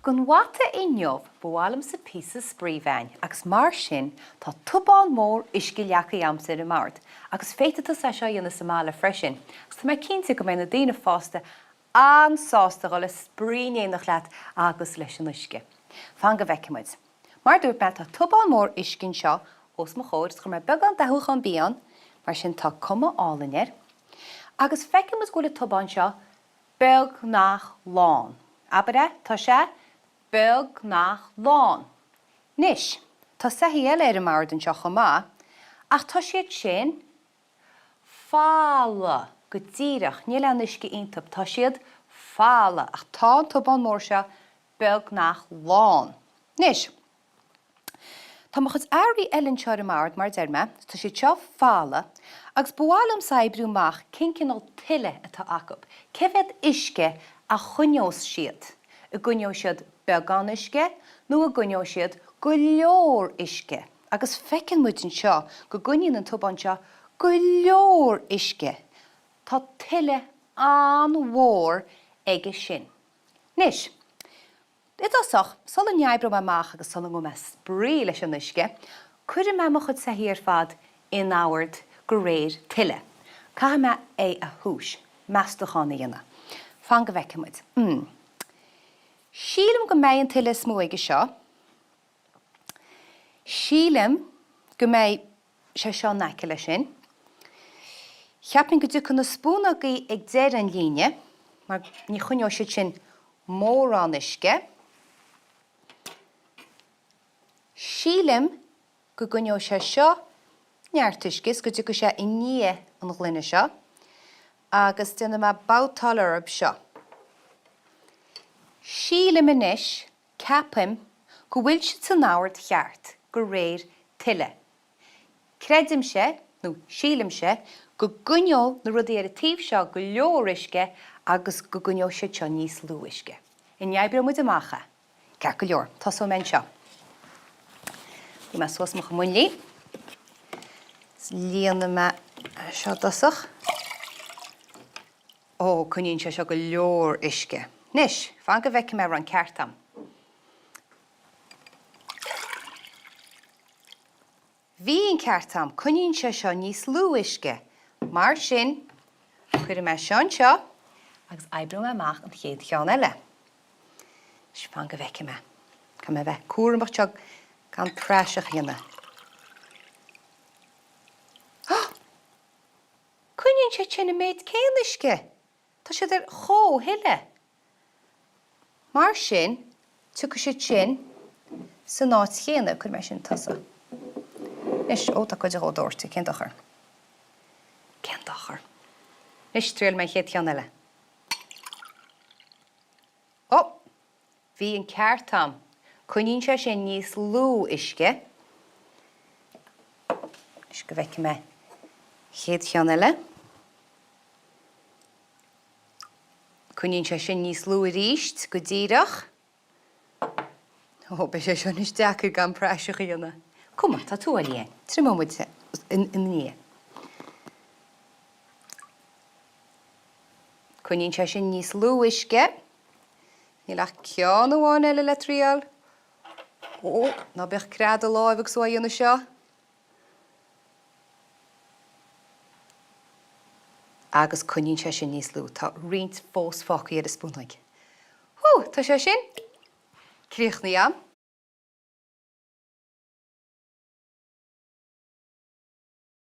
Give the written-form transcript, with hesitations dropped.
Don mhata inniu ba mhaith liomsa píosa spraoi bheith a'inn agus mar sin tá tubán mór uisce leagtha a'msa ar an mbord agus féadfaidh tusa é seo a dhéanamh sa mbaile freisin agus tá mé cinnte go mbeidh na daoine fásta an-sásta dhul ag spraoi in éineacht leat agus leis an uisce. Fan go bhfeicfidh muid. Mar a dúirt mé tá tubán mór uisce anseo os mo chomhair is chuir mé beagán dathúchán bia ann mar sin tá cuma álainn air agus feiceann muid go bhfuil an tubán seo beagnach lán. Abair é, tá sé beagnach lán. Anois, tá soithí eile ar an mbord anseo chomh maith, ach tá siad sin folamh, go díreach, níl aon uisce iontu, tá siad folamh, ach tá an tubán mór seo beagnach lán. Anois. Tá mo chuid earraí eile anseo ar an mbord, mar a deir mé, tá siad seo folamh, agus ba mhaith liomsa oibriú amach cén cineál toilleadh atá acu, cé mhéad uisce a choinneos siad, an gcoinneoidh siad beagán uisce nó an gcoinneoidh siad go leor uisce, agus feiceann muid anseo go gcoinníonn an tubán seo go leor uisce, tá toilleadh an-mhór aige sin. Anois. I dtosach, sula n-oibreoidh mé amach agus sula ngabhfaidh mé ag spraoi leis an uisce, cuirfidh mé mo chuid soithí ar fad in ord de réir toilleadh. Caithfidh mé é a thomhas, meastachán a dhéanamh. Fan go bhfeicfidh muid. Mm. Sílim go mbeidh an toilleadh is mó aige seo. Sílim go mbeidh sé seo in aice leis sin. Cheapfainn go dtiocfaidh na spúnógaí ag deireadh an líne, mar ní choinneoidh siad sin mórán uisce. Sílim go gcoinneoidh sé seo neart uisce is go dtiocfaidh sé i ndiaidh an ghloine seo agus déanfaidh mé babhtáil orthu seo. Sílim anois Ceapaim go bhfuil siad san ord cheart de réir toilleadh. Creidimse, nó sílimse, go gcoinneoidh na rudaí ar an taobh seo go leor uisce agus go gcoinneoidh siad seo níos lú uisce. An oibreoidh muid amach é? Ceart go leor, tosóidh mé anseo. Gheobhaidh mé suas mo chuid muinlí. Is líonfaidh mé seo i dtosach. Ó, coinníonn sé seo go leor uisce. Anois, fan go bhfeicfidh mé an raibh an ceart a'm. Bhí an ceart a'm, coinníonn sé seo níos lú uisce. Mar sin, cuirfidh mé seo anseo agus oibreoidh mé amach an chéad cheann eile. Anois, fan go bhfeicfidh mé. Caithfidh mé a bheith cúramach anseo gan praiseach a dhéanamh. Coinníonn siad sin an méid céanna uisce. Tá siad ar chomhthoilleadh. Mar sin, tiocfaidh siad sin san áit chéanna. Cuirfidh mé sin tosach. Anois, ó, tá cuid dhó dóirte. Cén dochar? Cén dochar? Anois, triailfidh mé an chéad cheann eile. Ó! Bhí an ceart a'm. Coinníonn sé sin níos lú uisce. Anois go bhfeicfidh mé chéad cheann eile. Coinníonn sé sin níos lú arís, go díreach. Ó, beidh sé seo anois deacair gan praiseach a dhéanamh. Cuma, tá tuáillí againn. Triomóidh muid ina ndiaidh. Coinníonn sé sin níos lú uisce. Níl ach ceann amháin eile le triail. Ó, ná bíodh creathadh i do láimh agus tú á dhéanamh seo. Agus coinníonn sé sin níos lú. Tá roinnt fós fágtha ar an spúnóig. Hú, tá sé sin críochnaithe agam.